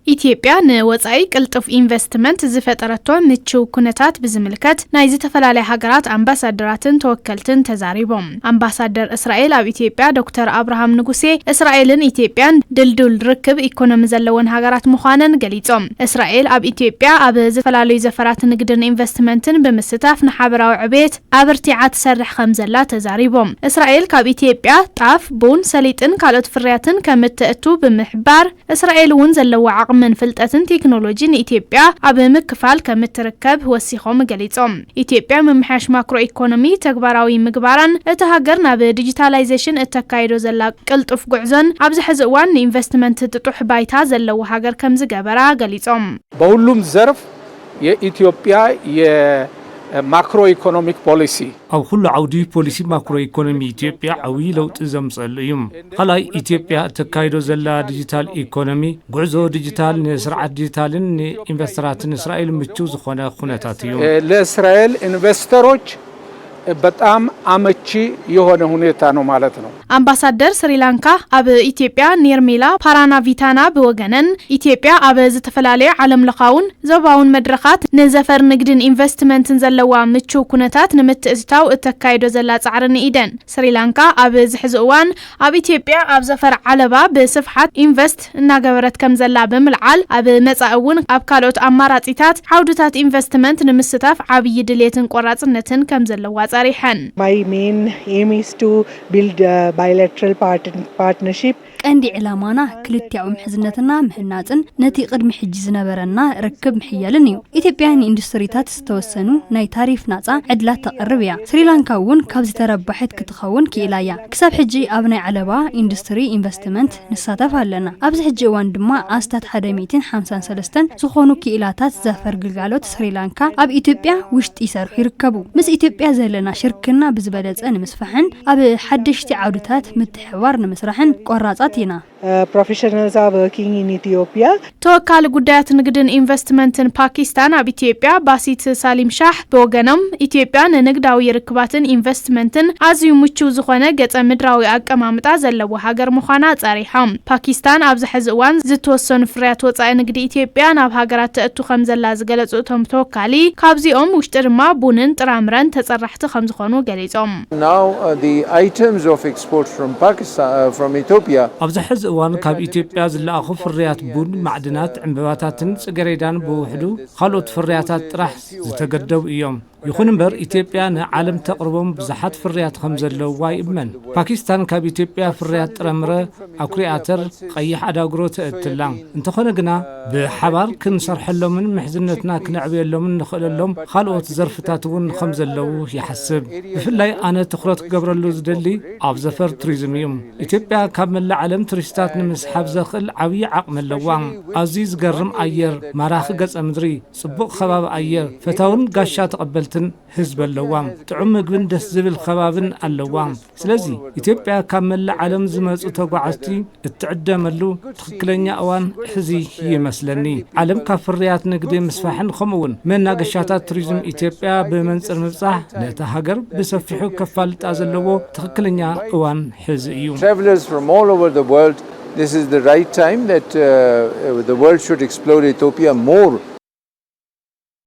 ኢትዮጵያ ንወጻኢ ቅልጡፍ ኢንቨስትመንት ዝፈጠረቶ ምቹው ኩነታት ብዝምልከት ናይ ዝተፈላለያ ሃገራት ኣምባሳደራትን ተወከልትን ተዛሪቦም። ኣምባሳደር እስራኤል ኣብ ኢትዮጵያ ዶክተር ኣብርሃም ንጉሴ፣ እስራኤልን ኢትዮጵያን ድልዱል ርክብ ኢኮኖሚ ዘለወን ሃገራት ምዃነን ገሊጾም። እስራኤል ኣብ ኢትዮጵያ ኣብ ዝተፈላለዩ ዘፈራት ንግድን ኢንቨስትመንትን ብምስታፍ ንሓበራዊ ዕብየት ኣበርቲዓ ትሰርሕ ከም ዘላ ተዛሪቦም። እስራኤል ካብ ኢትዮጵያ ጣፍ፣ ቡን፣ ሰሊጥን ካልኦት ፍርያትን ከም እተእቱ ብምሕባር፣ እስራኤል እውን ዘለዋ ዓቕምን ፍልጠትን ቴክኖሎጂ ንኢትዮጵያ ኣብ ምክፋል ከም እትርከብ ወሲኾም ገሊጾም። ኢትዮጵያ ምምሕያሽ ማክሮ ኢኮኖሚ ተግባራዊ ምግባራን እታ ሃገር ናብ ዲጂታላይዜሽን እተካይዶ ዘላ ቅልጡፍ ጉዕዞን ኣብዚ ሕዚ እዋን ንኢንቨስትመንት ጥጡሕ ባይታ ዘለዎ ሃገር ከም ዝገበራ ገሊጾም። በሁሉም ዘርፍ የኢትዮጵያ የማክሮ ኢኮኖሚክ ፖሊሲ ኣብ ኩሉ ዓውዲ ፖሊሲ ማክሮ ኢኮኖሚ ኢትዮጵያ ዓብዪ ለውጢ ዘምፀሉ እዩ። ካልኣይ፣ ኢትዮጵያ እተካይዶ ዘላ ዲጂታል ኢኮኖሚ ጉዕዞ ዲጂታል ንስርዓት ዲጂታልን ንኢንቨስተራትን እስራኤል ምቹው ዝኾነ ኩነታት እዩ። ለእስራኤል ኢንቨስተሮች በጣም አመቺ የሆነ ሁኔታ ነው ማለት ነው። ኣምባሳደር ስሪላንካ ኣብ ኢትዮጵያ ኒርሚላ ፓራናቪታና ብወገነን፣ ኢትዮጵያ ኣብ ዝተፈላለዩ ዓለም ለኻውን ዞባውን መድረኻት ንዘፈር ንግድን ኢንቨስትመንትን ዘለዋ ምቹው ኩነታት ንምትእትታው እተካይዶ ዘላ ጻዕሪ ንኢደን። ስሪላንካ ኣብ ዝሕዚ እዋን ኣብ ኢትዮጵያ ኣብ ዘፈር ዓለባ ብስፍሓት ኢንቨስት እናገበረት ከም ዘላ ብምልዓል፣ ኣብ መጻኢ እውን ኣብ ካልኦት ኣማራጺታት ዓውድታት ኢንቨስትመንት ንምስታፍ ዓብዪ ድሌትን ቆራጽነትን ከም ዘለዋ ጸሪሐን። My main aim is to build a bilateral part- partnership. ቀንዲ ዕላማና ክልቲኣዊ ምሕዝነትና ምህናጽን ነቲ ቅድሚ ሕጂ ዝነበረና ርክብ ምሕያልን እዩ። ኢትዮጵያ ንኢንዱስትሪታት ዝተወሰኑ ናይ ታሪፍ ናጻ ዕድላት ተቕርብ እያ። ስሪላንካ እውን ካብዚ ተረባሒት ክትኸውን ክኢላ እያ። ክሳብ ሕጂ ኣብ ናይ ዓለባ ኢንዱስትሪ ኢንቨስትመንት ንሳተፍ ኣለና። ኣብዚ ሕጂ እዋን ድማ ኣስታት ሓደ ሚእትን ሓምሳን ሰለስተን ዝኾኑ ክኢላታት ዘፈር ግልጋሎት ስሪላንካ ኣብ ኢትዮጵያ ውሽጢ ይሰርሑ ይርከቡ። ምስ ኢትዮጵያ ዘለና ሽርክና ብዝበለጸ ንምስፋሕን ኣብ ሓደሽቲ ዓውድታት ምትሕብባር ንምስራሕን ቆራጻት ኢና። Uh, professionals are working in Ethiopia. ተወካሊ ጉዳያት ንግድን ኢንቨስትመንትን ፓኪስታን ኣብ ኢትዮጵያ ባሲት ሳሊም ሻህ ብወገኖም፣ ኢትዮጵያ ንንግዳዊ ርክባትን ኢንቨስትመንትን ኣዝዩ ምቹው ዝኾነ ገጸ ምድራዊ ኣቀማምጣ ዘለዎ ሃገር ምዃና ጸሪሖም። ፓኪስታን ኣብዚ ሕዚ እዋን ዝተወሰኑ ፍርያት ወጻኢ ንግዲ ኢትዮጵያ ናብ ሃገራት ተእቱ ከም ዘላ ዝገለጹ እቶም ተወካሊ፣ ካብዚኦም ውሽጢ ድማ ቡንን ጥራምረን ተጸራሕቲ ከም ዝኾኑ ገሊጾም። Now, uh, the items of export from Pakistan, uh, from Ethiopia, ኣብዚ ሕዚ እዋን ካብ ኢትዮጵያ ዝለኣኹ ፍርያት ቡን፣ ማዕድናት፣ ዕምበባታትን ጽገሬዳን ብውሕዱ ካልኦት ፍርያታት ጥራሕ ዝተገደቡ እዮም። ይኹን እምበር ኢትዮጵያ ንዓለም ተቕርቦም ብዙሓት ፍርያት ከም ዘለውዋ ይእመን። ፓኪስታን ካብ ኢትዮጵያ ፍርያት ጥረምረ፣ ኣኩሪ ኣተር፣ ቀይሕ ኣዳጉሮ ተእትላ። እንተኾነ ግና ብሓባር ክንሰርሐሎምን ምሕዝነትና ክነዕብየሎምን ንኽእለሎም ካልኦት ዘርፍታት እውን ከም ዘለዉ ይሓስብ። ብፍላይ ኣነ ትኹረት ክገብረሉ ዝደሊ ኣብ ዘፈር ቱሪዝም እዩ። ኢትዮጵያ ካብ መላእ ዓለም ቱሪስታት ንምስሓብ ዘኽእል ዓብዪ ዓቕሚ ኣለዋ። ኣዝዩ ዝገርም ኣየር፣ ማራኺ ገጸ ምድሪ፣ ጽቡቕ ከባቢ ኣየር፣ ፈታውን ጋሻ ተቐበልትን ህዝቢ ኣለዋ። ጥዑም ምግብን ደስ ዝብል ከባብን ኣለዋ። ስለዚ ኢትዮጵያ ካብ መላእ ዓለም ዝመጹ ተጓዓዝቲ እትዕደመሉ ትኽክለኛ እዋን ሕዚ ይመስለኒ። ዓለም ካብ ፍርያት ንግዲ ምስፋሕን ከምኡውን መናገሻታት ቱሪዝም ኢትዮጵያ ብመንጽር ምብጻሕ ነታ ሃገር ብሰፊሑ ከፋልጣ ዘለዎ ትኽክለኛ እዋን ሕዚ እዩ። Travelers from all over the world, this is the right time that uh, the world should explore Ethiopia more.